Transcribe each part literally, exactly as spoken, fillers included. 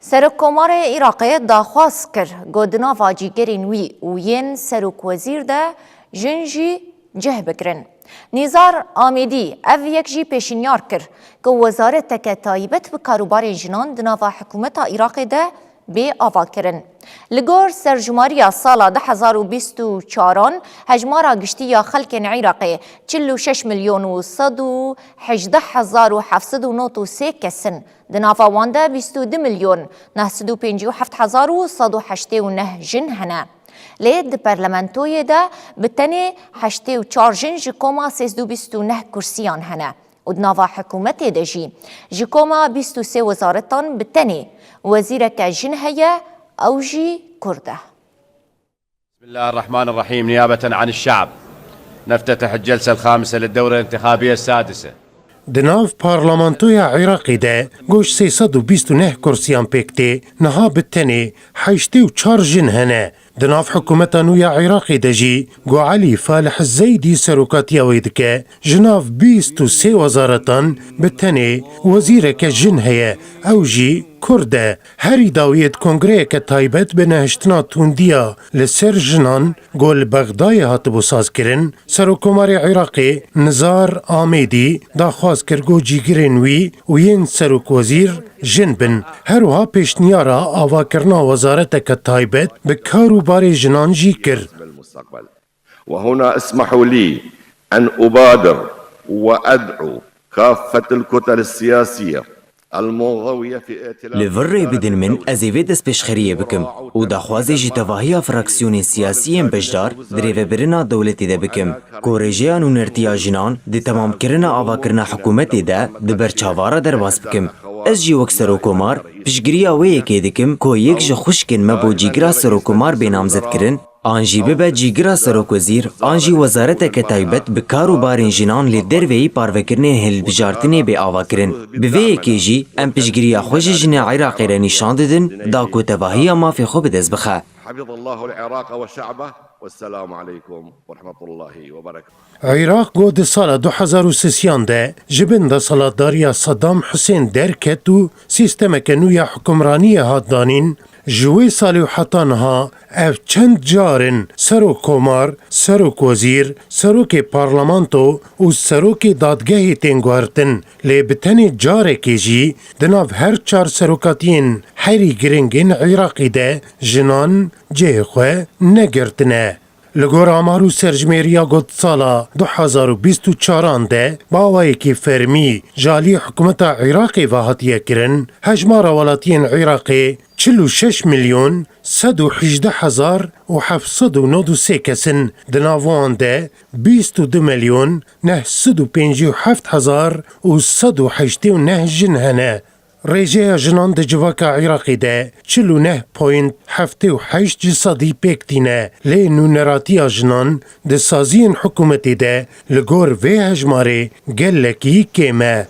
Serokkomarê Iraqê daxwaz kir ku di nava cîgerên wî û yên serokwezîr de jin jî cih bigirin. Nîzar Amêdî ev yek jî pêşinyar kir ku wezareteke taybet bi karûbarên jinan di nava hikûmeta Iraqê de bê avakirin. Li gor serjimariya sala du hezar û bîst û çaran hejmara giştî ya xelkên Iraqê çil û şeş milyon û sed û hejdeh hezar û heft sed û nod û sê kes in. Di nava wan de bîst û du milyon neh sed û pêncî û heft hezar û sed û heştê û neh jin hene. Lê di parlamentoyê de bi tenê heştê û çar jin ji koma sê sed û bîst û neh kursiyan hene. Û di nava hikûmetê de jî ji koma bîst û sê wezaretan bi tenê wezîreke jin heye, ew jî Kurd e. بسم الله الرحمن الرحيم. نيابة عن الشعب نفتتح الجلسة الخامسة للدورة الانتخابية السادسة. Di nav parlamentoya Iraqê de goş sê sed û bîst û neh kursiyan pêk tê, niha bi tenê heştê û çar jin hene. Di nav hikûmeta nû ya Iraqê de jî ku Elî Falih Zeydî serokatiya wê dike, ji nav bîst û sê wezaretan bi tenê wezîreke jin heye, ew jî Kurd e. Herî dawiyê di kongreyeke taybet bi nehiştina tundiya li ser jinan ku li Bexdayê hatibû sazkirin, Serokkomarê Iraqê Nizar Amêdî daxwaz kir ku cîgirên wî û yên serokwezîr jin bin. Her wiha pêşniyara avakirina wezareteke taybet bi kar û barê jinan jî kir. وهنا اسمحوا لي أن أبادر وأدعو كافة الكتل السياسية المنضوية في ائتلاف Li vir rê bidin min, ez ê vê destpêşxeriyê bikim û daxwazê ji tevahiya fraksiyonên siyasî yên beşdar di rêvebirina dewletê de bikim, ku rêjeya nûnertiya jinan di temamkirina avakirina hikûmetê de di ber çava re derbas bikim. Ez jî wek serokkomar piştgiriya wê yekê dikim, ku yek ji xwişkên me bo cîgira serokkomar bê namzetkirin, an jî bibe cîgira serokwezîr, an jî wezareteke taybet bi kar û barên jinan lê derveyî parvekirinê hilbijartinê bê avakirin. Bi vê yekê jî em piştgiriya xwe ji jinê Iraqê re nîşan didin, da ku tevahiya mafê xwe bi dest bixe. حفظ الله العراق وشعبه، والسلام عليكم ورحمة الله وبركاته. Iraq ku di sala du hezar û sêyan de ji bin desthilatdariya Saddam Husên derket û sîstemeke nû ya hukimraniyê hat danîn, ji wê salê û heta niha ev çend car in serokkomar, serokwezîr, serokê parlamento û serokê dadgehê tên guhertin, lê bi tenê carekê jî di nav her çar serokatiyên herî giring ên Iraqê de jinan cihê xwe negirtine. Li gor amar û serjimêriya ku di sala du hezar û bîst û çaran de bi awayekî fermî ji alî hikûmeta Iraqê ve hatiye kirin, hejmara welatiyên Iraqê çil û şeş milyon sed û hejdeh hezar û heft sed û nod û sê kes in, di nav wan de bîst û du milyon neh sed û pêncî û heft hezar û sed û heştê û neh jin hene. Rêjeya jinan di civaka Iraqê de çil û neh point heftê û heşt ji sedî pêk tîne, lê nûneratiya jinan di saziyên hikûmetê de li gor vê hejmarê gelekî kêm e.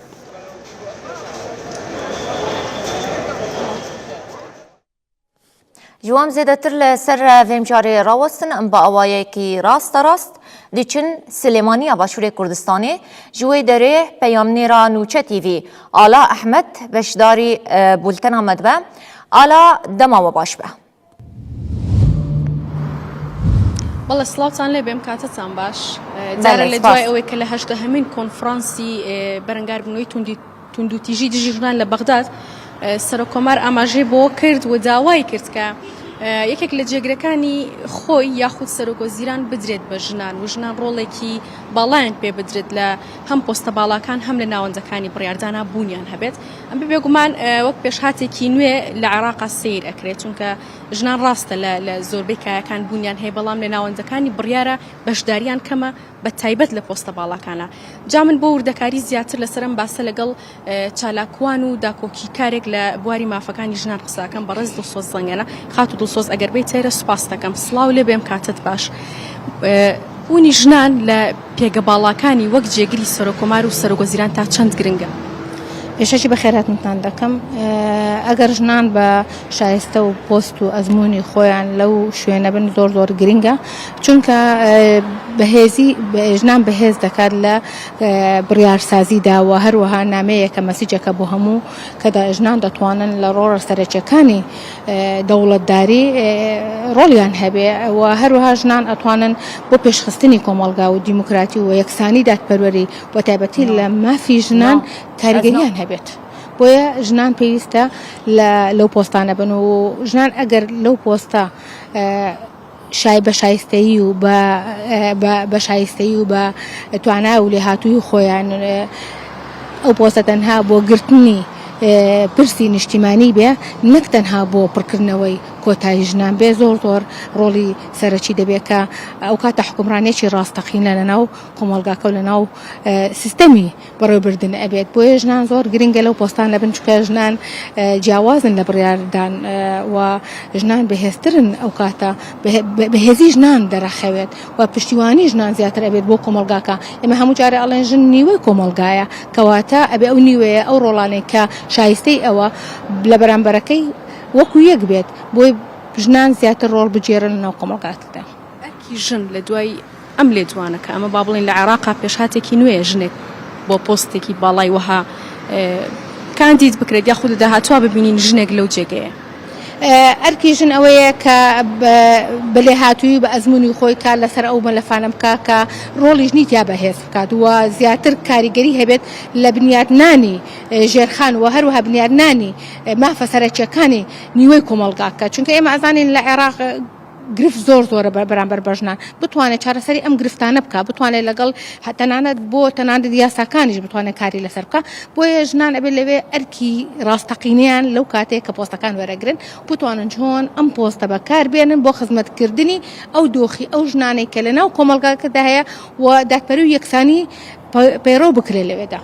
Ji wan zêdetir li ser vê mijarê rawestin, em bi awayekî rasterast diçin Silêmaniya Başûrê Kurdistanê. Ji wê derê peyamnêra Nûçe T V, Ala Ehmed, beşdarî, e, bultena me dibe. Ala, dema we baş be. بەڵێ، سڵاوتان لێ بێم، کاتتان باش. ئە، جارە بەڵێ، لە سپاس. دوای ئەوەی کە لە هەژدەهەمین کۆنفرانسی، ئە، بەرەنگاربوونەوەی توندی توندوتیژی دژی ژنان لە بەغداد، ئە، سەرۆکۆمار ئاماژەی بۆ کرد و داوای کرد کە، ئە، یەکێک لە جێگرەکانی خۆی یاخود سەرۆک وەزیران بدرێت بە ژنان و ژنان ڕۆڵێکی باڵایان پێ بدرێت لە هەم پۆستە باڵاکان، هەم لە ناوەندەکانی بڕیاردانا بوونیان هەبێت. ئەم بێگومان، ئە، وەک پێشهاتێکی نوێ لە عێراقا سیر ئەکرێت، چونکە ژنان ڕاستە لە، لە زۆربەی کایەکان بوونیان هەیە، بەڵام لە ناوەندەکانی بڕیارە بەشداریان کەمە، بە تایبەت لە پۆستە باڵاکانە. جا من بۆ وردەکاری زیاتر لەسەر ئەم باسە لەگەڵ، ئە، چالاکوان و داکۆکیکارێک لە بواری مافەکانی ژنان قسە ئەکەم، بەڕێز دڵسۆز زەنگەنە. خاتو دڵسۆز، ئەگەر بێیتێرە، سوپاس دەکەم. سڵاو لێ بێم، کاتت باش. ئە، بوونی ژنان لە پێگە باڵاکانی وەک جێگری سەرۆکۆمار و سەرۆک وەزیران تا چەند گرنگە؟ پێشەکی بەخێراتنتان دەکەم. ئە، ئەگەر ژنان بە شایستە و پۆست و ئەزموونی خۆیان لەو شوێنە بن، زۆر زۆر گرنگە، چونکە، ئە، بەهێزی، ژنان بەهێز دەکات لە، ئە، بڕیارسازیدا و هەروەها نامەیەکە، مەسیجەکە بۆ هەموو کە دە-، ژنان دەتوانن لە ڕۆڵە سەرەکیەکانی، ئە، دەوڵەتداری، ئە، ڕۆڵیان هەبێ و هەروەها ژنان ئەتوانن بۆ پێشخستنی کۆمەڵگا و دیموکراتی و یەکسانی دادپەروەری و تایبەتی لە مافی ژنان کاریگەریان هەبێت. بۆیە ژنان پێویستە لە، لەو پۆستانە بن و ژنان ئەگەر لەو پۆستە، ئە، شای-، بە شایستەیی و بە، بە، بە شایستەیی و بە توانا و لێهاتووی خۆیان، ئەو پۆستە تەنها بۆ گرتنی، پرسی نیشتیمانی بێ، نەک تەنها بۆ پڕکردنەوەی کۆتایی ژنان بێ، زۆر زۆر ڕۆڵی سەرەکی دەبێت کە ئەو کاتە حکومڕانێکی ڕاستەقینە لە ناو کۆمەڵگاکە و لە ناو، سیستەمی بەڕێوەبردن ئەبێت. بۆیە ژنان زۆر گرنگە لەو پۆستان لە بن، چونکە ژنان، ئە، جیاوازن لە بڕیاردان، ئە، و ژنان بەهێزترن ئەو کاتە، بەهێ-، بە-، بەهێزی ژنان دەرەخەوێت و پشتیوانی ژنان زیاتر ئەبێت بۆ کۆمەڵگاکە. ئێمە هەموو جارێ ئەڵێن ژن نیوەی کۆمەڵگایە، کەواتە ئەبێ ئەو نیوەیە، ئەو ڕۆڵانەی کە شایستەی ئەوە لە بەرامبەرەکەی وەکو یەک بێت، بۆی ژنان زیاتر ڕۆڵ بگێرن لەناو کۆمەڵگاکەدا. ئەرکی ژن لە دوای ئەم لێدوانە کە ئەمە با بڵێن لە عێراقا پێشهاتێکی نوێیە ژنێک بۆ پۆستێکی باڵای وەها، ئێ، کاندید بکرێت یاخود لە داهاتووا ببینین ژنێک لەو جێگەیە؟ ئێ، ئەرکی ژن ئەوەیە کە بە، بە لێهاتووی بە ئەزموونی خۆی کار لەسەر ئەو مەلەفانە بکا کە ڕۆڵی ژنی تیا بەهێز بکات و زیاتر کاریگەری هەبێت لە بنیاتنانی، ئێ، ژێرخان و هەروەها بنیاتنانی، ئێ، مافە سەرەکیەکانی نیوەی کۆمەڵگاکە. چونکە ئێمە ئەزانین لە عێراق گرفت زۆر زۆرە بە-، بەرامبەر بە ژنان. بتوانێت چارەسەری ئەم گرفتانە بکا، بتوانێت لەگەڵ هە-، تەنانەت بۆ تەنانەت یاساکانیش بتوانێت کاری لەسەر بکا. بۆیە ژنان ئەبێت لەوێ ئەرکی ڕاستەقینەیان لەو کاتەیە کە پۆستەکان وەرەگرن، بتوانن چۆن ئەم پۆستە بەکار بێنن بۆ خزمەتکردنی ئەو دۆخی ئەو ژنانەی کە لە ناو کۆمەڵگاکەدا هەیە و دادپەری و یەکسانی پە-، پەیڕەو بکرێت لەوێدا.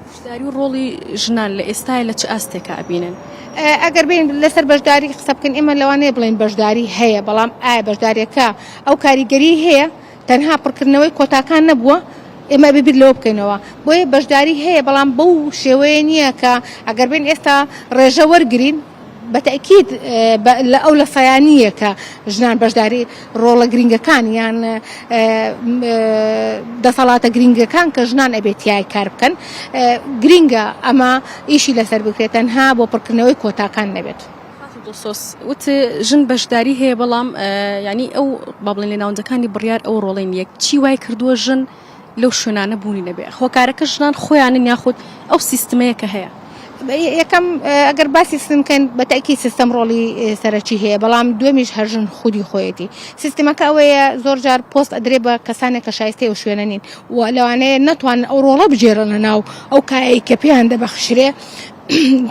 بەشداری و ڕۆڵی ژنان لە ئێستای لە چ ئاستێکە ئەبینن؟ ئە، ئەگەر بین لەسەر بەشداری قسە بکەین، ئێمە لەوانەیە بڵێن بەشداری هەیە، بەڵام ئایا بەشداریەکە ئەو کاریگەری هەیە؟ تەنها پڕکردنەوەی کۆتاکان نەبووە، ئێمە ببیر لەوە بکەینەوە. بۆیە بەشداری هەیە، بەڵام بەو شێوەیە نییە کە ئەگەر بین ئێستا ڕێژە وەرگرین، بە تەئکید، ئێ، بە، لە ئەو لە سەیانیە کە ژنان بەشداری ڕۆڵە گرنگەکان یان، ئێ، ئێ، دەسەڵاتە گرنگەکان کە ژنان ئەبێت تیای کار بکەن. ئێ، گرنگە ئەمە ئیشی لەسەر بکرێت، تەنها بۆ پڕکردنەوەی کۆتاکان نەبێت. خاتون دڵسۆز، وت ژن بەشداری هەیە، بەڵام، ئێ، یعنی ئەو با بڵێن لە ناوەندەکانی بڕیار ئەو ڕۆڵی نییە. چی وای کردووە ژن لەو شوێنانە بوونی نەبێ؟ هۆکارەکە ژنان خۆیانن یاخود ئەو سیستمەیە کە هەیە؟ یەکەم، ئێ، ئەگەر باسی سیستم بکەین، بە تەئکید سیستم ڕۆڵی، ئێ، سەرەکی هەیە، بەڵام دوێمیش هەر ژن خودی خۆیەتی. سیستمەکە ئەوەیە، زۆر جار پۆست ئەدرێ بە کەسانێک کە شایستەی ئەو شوێنە نین و لەوانەیە نەتوان ئەو ڕۆڵە بگێرن لە ناو ئەو کایەی کە پێیان دەبەخشرێ.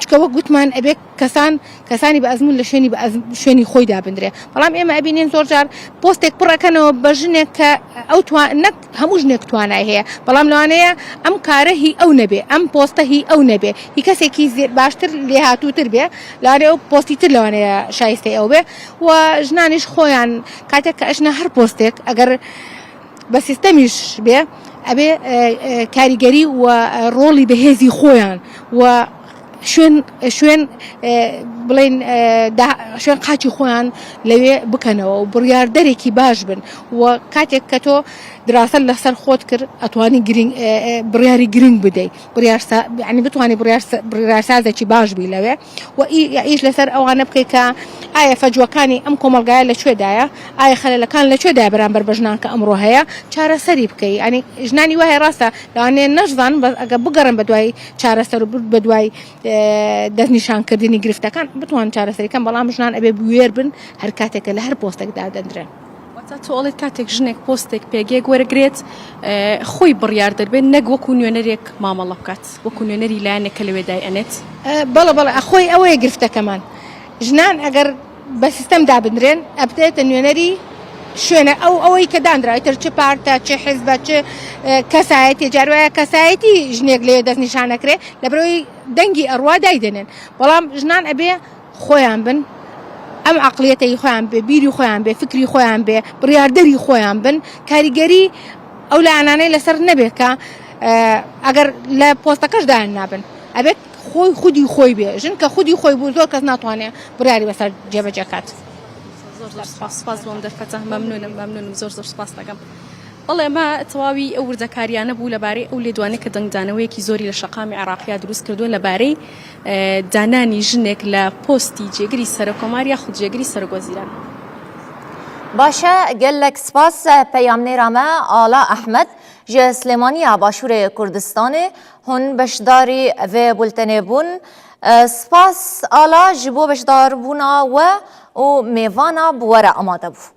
چکە وەک گوتمان ئەبێ کەسان، کەسانی بە ئەزموون لە شوێنی بە ئەزم-، شوێنی خۆی دابندرێ. بەڵام ئێمە ئەبینین زۆر جار پۆستێک پڕەکەنەوە بە ژنێک کە ئەو توا-، نەک هەموو ژنێک توانای هەیە، بەڵام لەوانەیە ئەم کارە هی ئەو نەبێ، ئەم پۆستە هی ئەو نەبێ، هی کەسێکی زێ-، باشتر لێهاتووتر بێ، لەوانەیە ئەو پۆستی تر لەوانەیە شایستەی ئەو بێ. و ژنانیش خۆیان کاتێک کە ئەشنە هەر پۆستێک، ئەگەر بە سیستەمیش بێ، ئەبێ، ئێ، ئێ، کاریگەری و، ئێ، ڕۆڵی بەهێزی خۆیان و شوێن، شوێن، ئێ، بڵێن، ئێ، دا-، شوێن قاچی خۆیان لەوێ بکەنەوە و بڕیاردەرێکی باش بن. و کاتێک کە تۆ دراست لەسەر خۆت کرد، ئەتوانی گرنگ، ئێ، ئێ، بڕیاری گرنگ بدەی. بڕیار سا-، یعنی بتوانی بڕیار سا-، بڕیارسازێکی باش بی لەوێ. و ئی-، ئیش لەسەر ئەوانە بکەی کە ئایا فەجوەکانی ئەم کۆمەڵگایە لە کوێدایە، ئایا خەلەلەکان لە کوێدایە بەرامبەر بە ژنان کە ئەمڕۆ هەیە، چارەسەری بکەی. یعنی ژنانی وایە ڕاستە، لەوانەیە نەشزان، بەس ئەگە بگەڕن بە دوای چارەسەر و بە دوای، ئێ، دەستنیشانکردنی گرفتەکان، بتوان چارەسەری کەن، بەڵام ژنان ئەبێ بوێر بن هەر کاتێک کە لە هەر پۆستێک دادەندرێن. واتە تۆ ئەڵێت کاتێک ژنێک پۆستێک پێگەیەک وەرەگرێت، ئێ، خۆی بڕیاردەر بێت، نەک وەکو نوێنەرێک مامەڵە بکات، وەکو نوێنەری لایەنێک کە لەوێ دای ئەنێت. ئێ، بەڵێ، بەڵێ، ئەخۆی ئەوەیە گرفتەکەمان. ژنان ئەگەر بە سیستەم دابندرێن، ئەبدێتە نوێنەری شوێنە ئەو، ئەوەی کە دانراوی تر، چ پارتە، چ حزبە، چ، ئێ، کەسایەتی، جاروایە کەسایەتی ژنێک لێ دەست نیشانەکرێ، لە بەرەوەی دەنگی ئەڕوا دایدەنێن. بەڵام ژنان ئەبێ خۆیان بن، ئەم عەقڵیەتەی خۆیان بێ، بیری خۆیان بێ، فکری خۆیان بێ، بڕیاردەری خۆیان بن، کاریگەری ئەو لایەنانەی لەسەر نەبێ کە، ئێ، ئەگەر لە پۆستەکەش دایان نابن، ئەبێت خۆی خودی خۆی بێ. ژن کە خودی خۆی بوو، زۆر کەس ناتوانێ بڕیاری بەسەر جێبەجێ کات. زۆر زۆر سپاس، سپاس بۆم دەرفەتە، مەمنونم، مەمنونم، زۆر زۆر سپاس دەکەم. بەڵێ، ئەمە تەواوی ئەو وردەکاریانە بوو لەبارەی ئەو لێدوانەی کە دەنگدانەوەیەکی زۆری لە شەقامی عێراقیا دروست کردووە لەبارەی، ئە، دانانی ژنێک لە پۆستی جێگری سەرۆکۆمار یاخود جێگری سەرۆکوەزیران. باشە، gelek spas. Peyamnêra me Ala Ehmed ji Silêmaniya Başûrê Kurdistanê. Hûn beşdarî vê bultenê bûn. Spas Ala ji bo beşdarbûna we û mêvana bi we re amade bû.